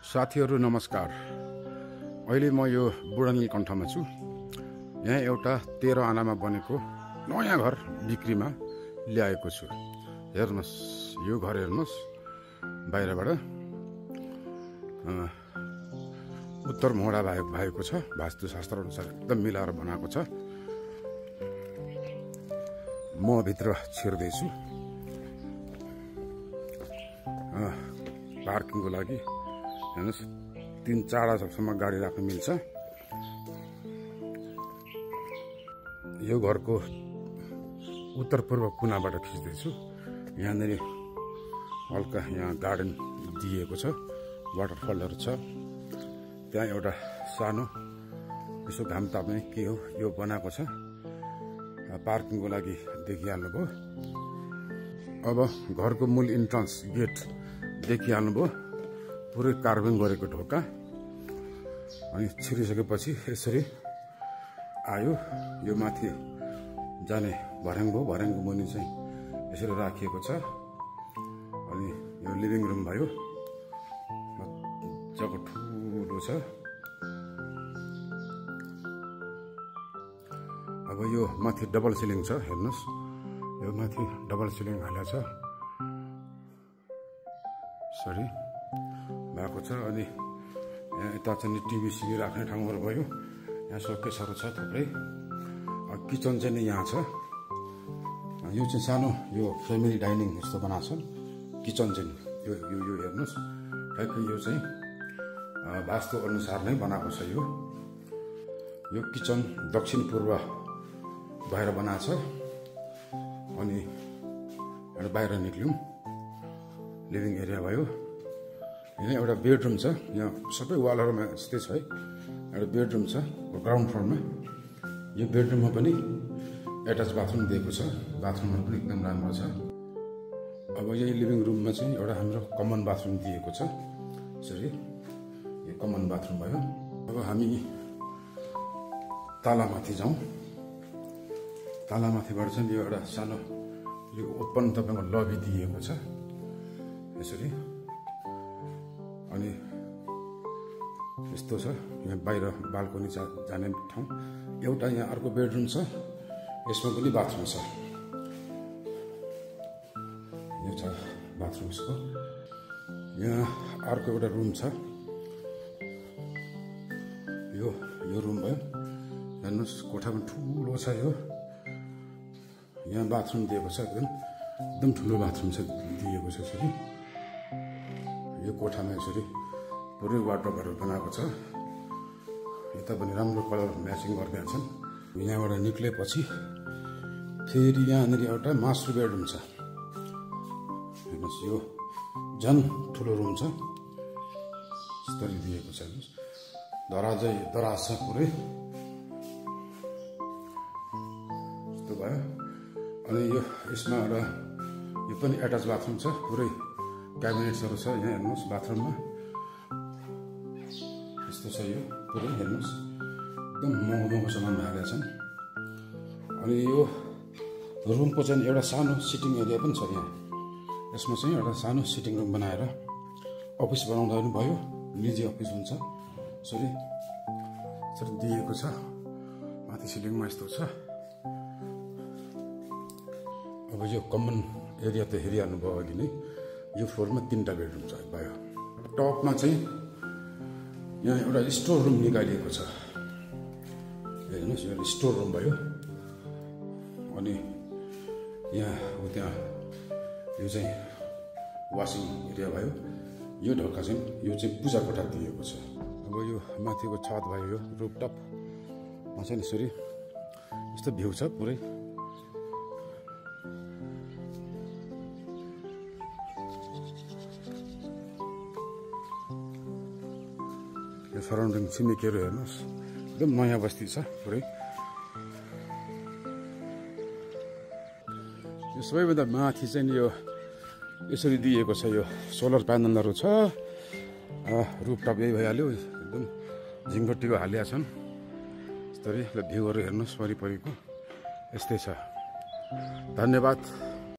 साथीहरू नमस्कार। अहिले म यो बुढानील कण्ठमा छु। यहाँ एउटा 13 आनामा बनेको नयाँ घर बिक्रीमा ल्याएको छु। हेर्नुस्, यो घर हेर्नुस्, बाहिरबाट उत्तर मोडा भएको छ। वास्तुशास्त्र अनुसार एकदम मिलाएर बनाएको छ। म भित्र छिर्दैछु पार्किङको लागि। हेर्नुस्, 3-4 गाडी राख्न मिल्छ। यो घरको उत्तर पूर्व कुनाबाट खिच्दैछु। यहाँनिर हल्का यहाँ गार्डन दिएको छ, वाटरफलहरू छ। त्यहाँ एउटा सानो यसो घाम ताप्ने के हो यो बनाएको छ। पार्किङको लागि देखिहाल्नुभयो। अब घरको मूल इन्ट्रान्स गेट देखिहाल्नुभयो, पुरै कार्भिङ गरेको ढोका। अनि छिरिसकेपछि यसरी आयो। यो माथि जाने भर्याङ भयो। भर्याङको मुनि चाहिँ यसरी राखिएको छ। अनि यो लिभिङ रुम भयो, मजाको ठुलो छ। अब यो माथि डबल सिलिङ छ। हेर्नुहोस्, यो माथि डबल सिलिङ हालेको छ, सरी भएको छ। अनि यहाँ यता चाहिँ टिभी सिभी राख्ने ठाउँहरू भयो। यहाँ सोकेसहरू छ थुप्रै। किचन चाहिँ नि यहाँ छ। यो चाहिँ सानो यो फ्यामिली डाइनिङ जस्तो बनाएको छ किचन चाहिँ। यो यो यो हेर्नुहोस्, ठ्याक्कै यो चाहिँ वास्तु अनुसार नै बनाएको छ। यो किचन दक्षिण पूर्व भएर बनाएको छ। अनि बाहिर निक्ल्यौँ, लिभिङ एरिया भयो। यहाँ एउटा बेडरुम छ। यहाँ सबै वालहरूमा यस्तै छ है। एउटा बेडरुम छ ग्राउन्ड फ्लोरमा। यो बेडरुममा पनि एट्याच बाथरुम दिएको छ। बाथरुमहरू पनि एकदम राम्रो छ। अब यही लिभिङ रुममा चाहिँ एउटा हाम्रो कमन बाथरुम दिएको छ। यसरी यो कमन बाथरुम भयो। अब हामी तालामाथि जाउँ। तालामाथिबाट चाहिँ यो एउटा सानो यो ओपन तपाईँको लबी दिएको छ यसरी। अनि यस्तो छ, यहाँ बाहिर बाल्कनी जाने ठाउँ। एउटा यहाँ अर्को बेडरुम छ, यसमा पनि बाथरुम छ। यो छ बाथरुम यसको। यहाँ अर्को एउटा रुम छ। यो रुम भयो। हेर्नुहोस्, कोठा पनि ठुलो छ। यहाँ बाथरुम दिएको छ, एकदम ठुलो बाथरुम छ दिएको छ यसरी। यो कोठामा यसरी पुरै वार्डरोबहरू बनाएको छ। यता पनि राम्रो कलर म्याचिङ गरिदिएको छन्। यहाँबाट निक्लेपछि फेरि यहाँनिर एउटा मास्टर बेडरुम छ। हेर्नुहोस्, यो झन् ठुलो रुम छ। यस्तरी दिएको छ। हेर्नुहोस्, दराज छ पुरै। यस्तो भयो। अनि यसमा एउटा यो पनि एट्याच बाथरुम छ। पुरै क्याबिनेट्सहरू छ यहाँ। हेर्नुहोस्, बाथरुममा यस्तो छ यो पुरै। हेर्नुहोस्, एकदम महँगो सामान हालेका छन्। अनि यो रुमको चाहिँ एउटा सानो सिटिङ एरिया पनि छ यहाँ। यसमा चाहिँ एउटा सानो सिटिङ रुम बनाएर अफिस बनाउँदा पनि भयो, निजी अफिस हुन्छ यसरी दिएको छ। माथि सिलिङमा यस्तो छ। अब यो कमन एरिया त हेरिहाल्नुभयो अघि नै। यो फ्लोरमा 3टा बेडरुम छ भयो। टपमा चाहिँ यहाँ एउटा स्टोर रुम निकालिएको छ। हेर्नुहोस्, यो स्टोर रुम भयो। अनि त्यहाँ यो चाहिँ वासिङ एरिया भयो। यो ढोका चाहिँ यो चाहिँ पूजा कोठा दिएको छ। अब यो माथिको छत भयो, यो रुफटपमा चाहिँ यसरी यस्तो भ्यू छ पुरै। यो सराउन्डिङ छिमेकीहरू हेर्नुहोस्, एकदम नयाँ बस्ती छ पुरै। यो सबैभन्दा माथि चाहिँ यो यसरी दिएको छ। यो सोलर प्यानलहरू छ। रुफटप यही भइहाल्यो। एकदम झिङ्गोटीको हालिया छन्। यस्तरी भ्यूहरू हेर्नुहोस् वरिपरिको। यस्तै छ। धन्यवाद।